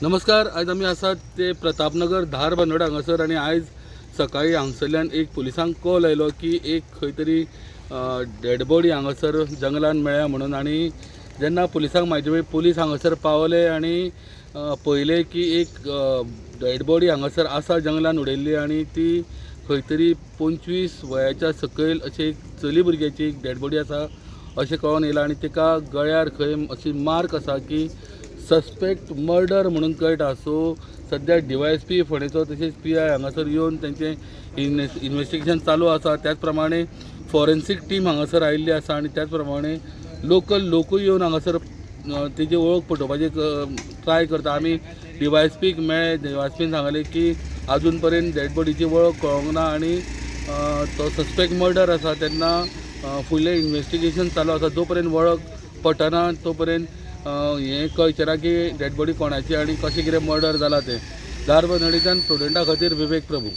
नमस्कार. आयज आमी आसात ते प्रतापनगर धारबांदोडा हांगासर आनी आयज सकाळी हांगसरल्यान एक पुलिसांक कॉल आयलो की एक खंय तरी डेड बॉडी हांगासर जंगलान मेळ्ळ्या म्हणून. आनी जेन्ना पुलिसांक म्हायती मेळ्ळी, पुलीस हांगासर पावले आनी पळयलें की एक डेड बॉडी हांगासर आसा जंगलान उडयल्ली आनी ती खंय तरी 25 वयाच्या सकयल अशें एक चली भुरग्याची एक डेड बॉडी आसा अशें कळोन येयलां. आनी तिका गळ्यार खंय अशी मार्क आसा की सस्पेक्ट मर्डर म्हणून कळटा. सो सद्या डीवायएसपी फोंडेचो तशेंच पीआय हांगासर येवन तेंचें इन्वेस्टिगेशन चालू आसा. त्याच प्रमाणे फॉरेन्सीक टीम हांगासर आयिल्ली आसा आनी त्याच प्रमाणे लोकल लोकूय येवन हांगासर तेजी वळख पटोवपाची ट्राय करता. आमी डीवायएसपीक मेळ्ळे. डीवायएसपीन सांगलें की आजून पर्यंत डेड बॉडीची वळख कळोंक ना आनी तो सस्पेक्ट मर्डर आसा. तेन्ना फुडलें इन्वेस्टिगेशन चालू आसा. जो पर्यंत वळख पटना तो पर्यंत हें कळचें ना की डेड बॉडी कोणाची आनी कशें कितें मर्डर जाला तें. धारबांदोडेच्यान प्रुडंटा खातीर विवेक प्रभू.